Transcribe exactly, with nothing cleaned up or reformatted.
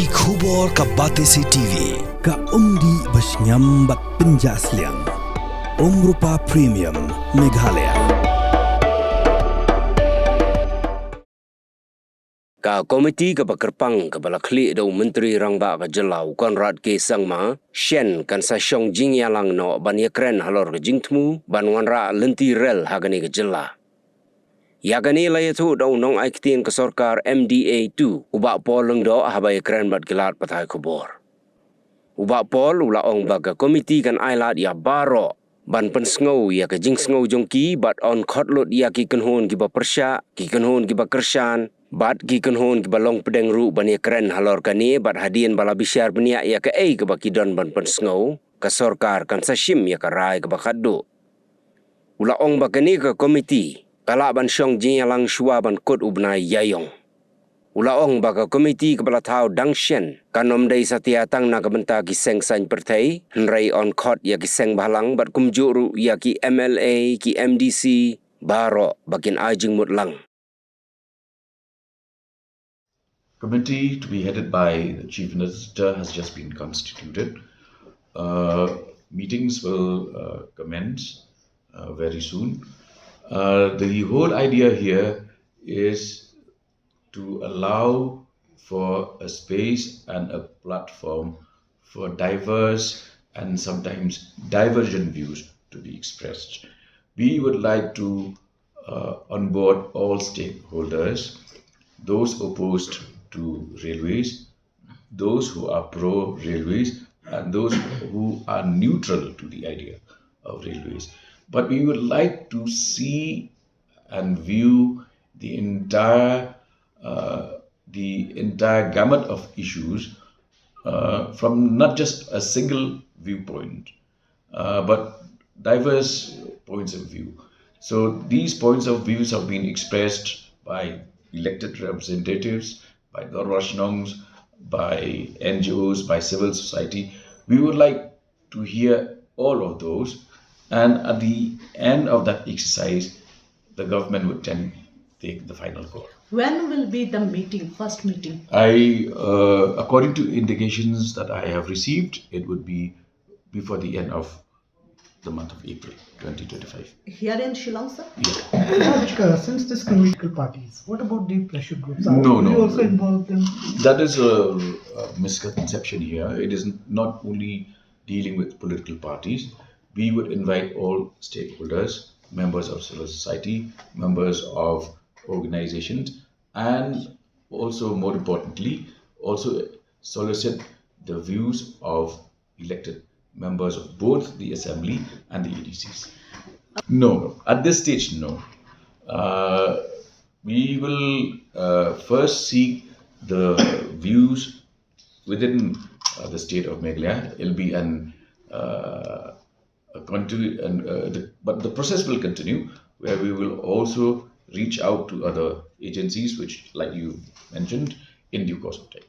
Ki khubor ka Batesi T V, ka umdih ba shngiam bad pynjah sliang. Umrupa Premium, Meghalaya. Ka komiti kaba kyrpang kaba la khlieh da u Myntri Rangbah ka jylla u Conrad K Sangma, shen kan sa shong jingïalang noh ban ïakren halor ka jingthmu ban wanrah lynti rel ha kane ka jylla. Ïa kane la ïathuh da u nongai ktien ka sorkar M D A two, u Bah Paul Lyngdoh, haba ïakren bad ki lad pathai khubor. U Bah Paul u la ong ba ka komiti kan ailad ïa baroh ban pynsngew ïa ka jingsngew jong ki bad yn khot lut ïa ki kynhun kiba pyrshah, ki kynhun kiba kyrshan bad ki kynhun kiba long pdeng ruh ban ïakren halor kane, bad hadien ba la bishar bniah ïa kaei kaba ki don ban pynsngew, ka sorkar kan sa shim ïa ka rai kaba khatduh. U la ong ba kane ka komiti ka lah ban shong jingïalang shuwa ban kut u bnai Ïaïong. U la ong ba ka komiti kaba la thaw dang shen kan ym dei satia tang na ka bynta ki seng saiñ pyrthei, hynrei yn khot ïa ki seng bhalang bad kumjuh ruh ïa ki M L A, ki M D C, baroh ba kin ai jingmut lang. Committee to be headed by the Chief Minister has just been constituted. Uh, meetings will uh, commence uh, very soon. Uh, the whole idea here is to allow for a space and a platform for diverse and sometimes divergent views to be expressed. We would like to uh, onboard all stakeholders, those opposed to railways, those who are pro railways, and those who are neutral to the idea of railways. But we would like to see and view the entire uh, the entire gamut of issues uh, from not just a single viewpoint, uh, but diverse points of view. So these points of views have been expressed by elected representatives, by Dorbar Shnongs, by N G Os, by civil society. We would like to hear all of those, and at the end of that exercise, the government would then take the final call. When will be the meeting, first meeting? I, uh, according to indications that I have received, it would be before the end of the month of April twenty twenty-five. Here in Shillong, sir? Yes. Rajka, since this political parties, what about the pressure groups? Are No, you no. also involved in? That is a, a misconception here. It is not only dealing with political parties. We would invite all stakeholders, members of civil society, members of organizations, and also, more importantly, also solicit the views of elected members of both the assembly and the A D Cs. No, at this stage, no. Uh, we will uh, first seek the views within uh, the state of Meghalaya. It'll be an uh, a continu- and, uh, the, but the process will continue, where we will also reach out to other agencies, which, like you mentioned, in due course of time.